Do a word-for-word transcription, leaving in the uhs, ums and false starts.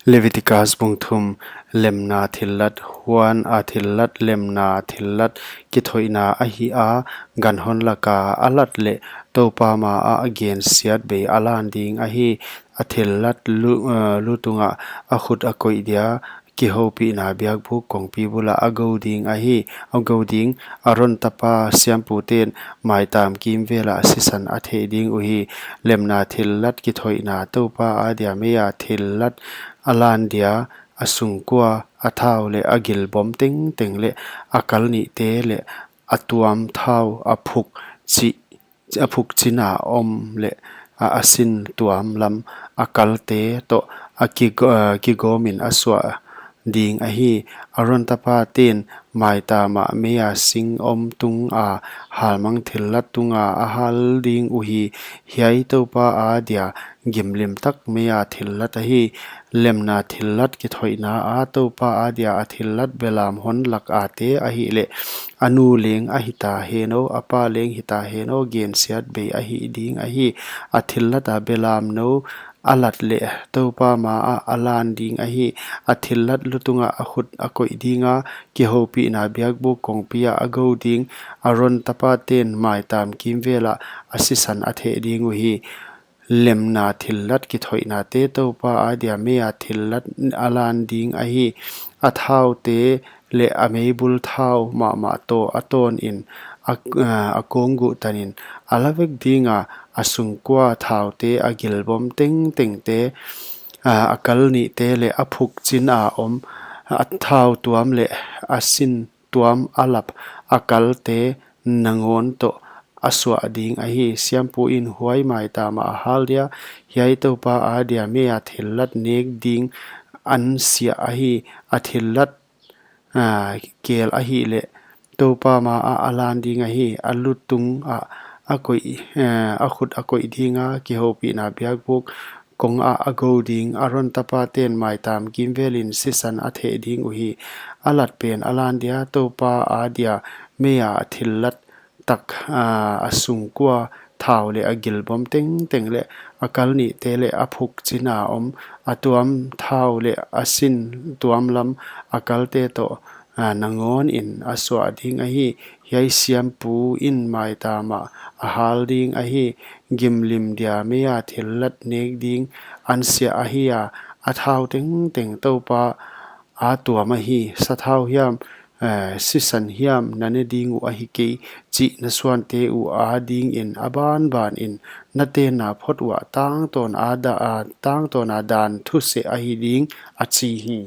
Leviticus bung thum. Lemna thillat. Huan a thillat lemna thillat kithoihna ahi a, ganhon laka a lat leh Toupa ma ah a gensiatbei a lan ding ahi. A thillat lu, eh, lu tungah a khut a koih dia, kihoupihna biakbuk kongpi bulah a go ding ahi, a go ding. Aron tapa siampute'n maitam kimvelah sisan a theh ding uhi. Lemna thillat kithoihna. Toupa adia meia thillat a lan dia, a sungkua, a thau leh a gilbom tengteng leh a kal nihte leh a tuam thau, a phuk chi, a phuk china om leh a, a sin tuam lam a kalte toh a kigo-, a kigawmin a suah ding ahi. Aron tapate'n maitam ah meia sing om tunga halmang thillat tunga a hal ding uhi. Hiai Toupa adia gimlim tak meia thillat ahi. Lemna thillat kithoihna a Toupa adia a thillat belam hon lak ate ahihleh, a nu leng a hita henou, a pa leng hita henou, gensiatbei ahi ding ahi. A thillat a belam nou a lat leh Toupa ma ah a lan ding ahi. A thillat lu tungah a khut a koih dinga, kihoupihna biakbuk kongpi ah a go ding. Aron tapate'n maitam kimvelah a sisan a theh ding uhi. Lemna thillat kithoihnate. Toupa adia meia thillat a lan ding ahi. A thaute leh a meibul thau mahmah toh a tawnin, a, a kongguh tanin a la vek dinga, a sungkua thaute, a gilbom tengtengte, a, a kal nihte leh a phuk china om a thau tuam leh a sin tuam a lap a kalte nangawn toh a suah ding ahi. Siampuin huai maitam ah a hal dia. Hiai Toupa adia meia thillat nek ding ansia ahi. A thillat, a, kel ahihleh Toupa ma ah a lan ding ahi. A lu tungah a koih, a, a khut a koih dinga, kihoupihna biakbuk kong ah a go ding. Aron tapate'n maitam kimvelin sisan a theh ding uhi. A lat pen a lan dia, Toupa adia meia thillat tak, a, a sungkua thau leh a gilbom tengteng leh a kal nihte leh a phuk china om a tuam thau leh a sin tuam lam a kalte toh, a, nangawnin a suah ding ahi. Hiai siampuin maitam ah a hal ding ahi. Gimlim dia meia thillat nek ding ansia ahi a, a thau tengteng Toupa a tuam ahi. Sathau hiam, a, sisan hiam na ne ding uh ahi kei chih na suante uh adingin a banbanin na tenna phot uah tangtawn a da-, a, tangtawn a dan thuseh ahi ding, a chi hi.